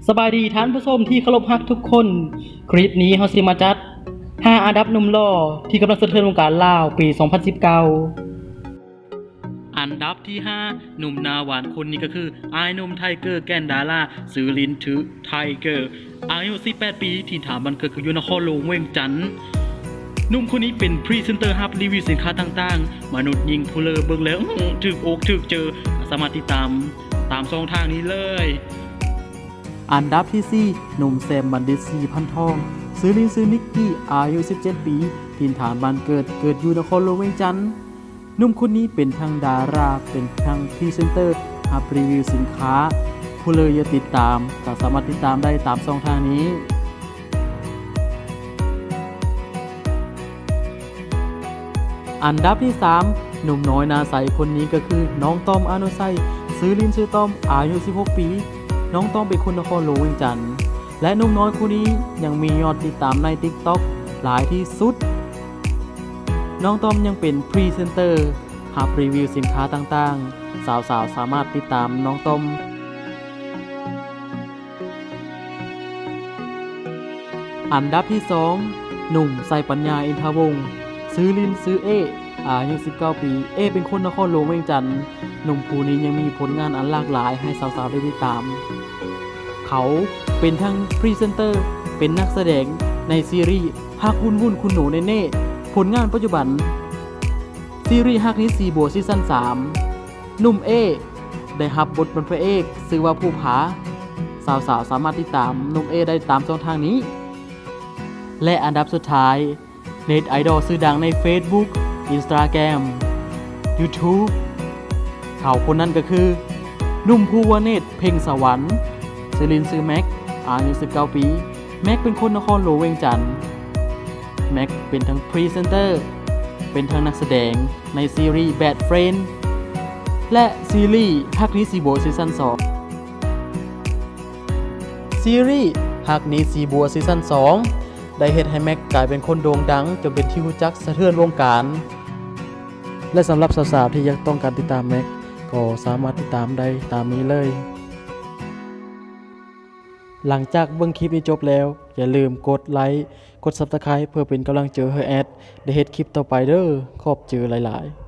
ສະບາຍດີທ່ານຜູ້ຊົມທີ່ເຄົາລົບຮັກທຸກຄົນ. ຄລິບນີ້ເຮົາຊິມາຈັດຫ້າອັນດັບໜຸ່ມຫຼໍ່ທີ່ກຳລັງສະເທືອນວົງການລາວປີສອງພັນສິບເກົ້າ. ອັນດັບທີຫ້າ ໜຸ່ມໜ້າຫວານຄົນນີ້ກໍຄື ອ້າຍໜຸ່ມ ໄທເກີ ແກ່ນດາລາ ຊື່ຫຼິ້ນຊື່ ໄທເກີ ອາຍຸສິບແປດປີ ຖິ່ນຖານບ້ານເກີດກໍຢູ່ນະຄອນຫຼວງວຽງຈັນ. ໜຸ່ມຄົນນີ້ເປັນພຣີເຊັນເຕີຮັບຣີວິວສິນຄ້າຕ່າງໆ. ມະນຸດຍິງຜູ້ເລີເບິ່ງແລ້ວ ອື ຖືກອົກຖືກເຈີ ສາມາດຕິດຕາມຕາມຊ່ອງທາງນີ້ເລີຍ. ອັນດັບທີສີ່ ໜຸ່ມແຊມ ບັນດິດ ສີພັນທອງ ຊື່ຫຼິ້ນຊື່ນິກກີ ອາຍຸສິບເຈັດປີ ຖິ່ນຖານບ້ານເກີດ ເກີດຢູ່ນະຄອນຫຼວງວຽງຈັນ. ໜຸ່ມຄົນນີ້ເປັນທັງດາລາ ເປັນທັງພຣີເຊັນເຕີ ຮັບຣີວິວສິນຄ້າ. ຜູ້ເລີຢາກຕິດຕາມ ກໍສາມາດຕິດຕາມໄດ້ຕາມຊ່ອງທາງນີ້. ອັນດັບທີສາມ ໜຸ່ມນ້ອຍໜ້າໃສຄົນນີ້ກໍຄື ນ້ອງຕ້ອມ ອານຸໄຊ ຊື່ຫຼິ້ນຊື່ຕ້ອມ ອາຍຸສິບຫົກປີ. ນ້ອງຕ້ອມເປັນຄົນນະຄອນຫຼວງວຽງຈັນ ແລະ ໜຸ່ມນ້ອຍຜູ້ນີ້ຍັງມີຍອດຕິດຕາມໃນຕິກຕັອກຫຼາຍທີ່ສຸດ. ນ້ອງຕ້ອມຍັງເປັນພຣີເຊັນເຕີ ຮັບຣີວິວສິນຄ້າຕ່າງໆ. ສາວໆ ສາມາດຕິດຕາມນ້ອງຕ້ອມ. ອັນດັບທີສອງ ໜຸ່ມໄຊປັນຍາ ອິນທະວົງ ຊື່ຫຼິ້ນຊື່ເອ ອາຍຸສິບເກົ້າປີ. ເອ ເປັນຄົນນະຄອນຫຼວງວຽງຈັນ. ໜຸ່ມຜູ້ນີ້ຍັງມີຜົນງານອັນຫຼາກຫຼາຍໃຫ້ສາວໆ ໄດ້ຕິດຕາມ. ເຂົາເປັນທັງພຣີເຊັນເຕີ ເປັນນັກສະແດງໃນຊີຣີ ຮັກວຸ້ນໆ ຄຸນໜູເນ່ໆ. ຜົນງານປັດຈຸບັນ ຊີຣີຮັກນີ້ສີບົວ ຊີຊັນສາມ. ໜຸ່ມເອ ໄດ້ຮັບບົດເປັນພະເອກ ຊື່ວ່າພູຜາ. ສາວໆ ສາມາດຕິດຕາມໜຸ່ມເອໄດ້ຕາມຊ່ອງທາງນີ້. ແລະ ອັນດັບສຸດທ້າຍ ເນັດໄອດອລຊື່ດັງໃນເຟສບຸກ ອິນສະຕາແກຣມ ຢູທູບ ເຂົາຄົນນັ້ນກໍຄື ໜຸ່ມພູວະເນດ ເພັງສະຫວັນ ຊື່ຫຼິ້ນຊື່ແມັກ ອາຍຸສິບເກົ້າປີ. ແມັກເປັນຄົນນະຄອນຫຼວງວຽງຈັນ. ແມັກເປັນທັງພຣີເຊັນເຕີ ເປັນທັງນັກສະແດງໃນຊີຣີ Bad Friend ແລະ ຊີຣີ ຮັກນີ້ສີບົວ ຊີຊັນສອງ. ຊີຣີ ຮັກນີ້ສີບົວ ຊີຊັນສອງ ໄດ້ເຮັດໃຫ້ແມັກກາຍເປັນຄົນໂດ່ງດັງ ຈົນເປັນທີ່ຮູ້ຈັກສະເທືອນວົງການ. ແລະ ສຳລັບສາວໆ ທີ່ຢາກຕ້ອງການຕິດຕາມແມັກ ກໍສາມາດຕິດຕາມໄດ້ຕາມນີ້ເລີຍ. ຫຼັງຈາກເບິ່ງຄລິບນີ້ຈົບແລ້ວ ຢ່າລືມກົດໄລ ກົດ Subscribe ເພື່ອເປັນກຳລັງໃຈໃຫ້ແອັດໄດ້ເຮັດຄລິບຕໍ່ໄປເດີ້. ຂອບໃຈຫຼາຍໆ.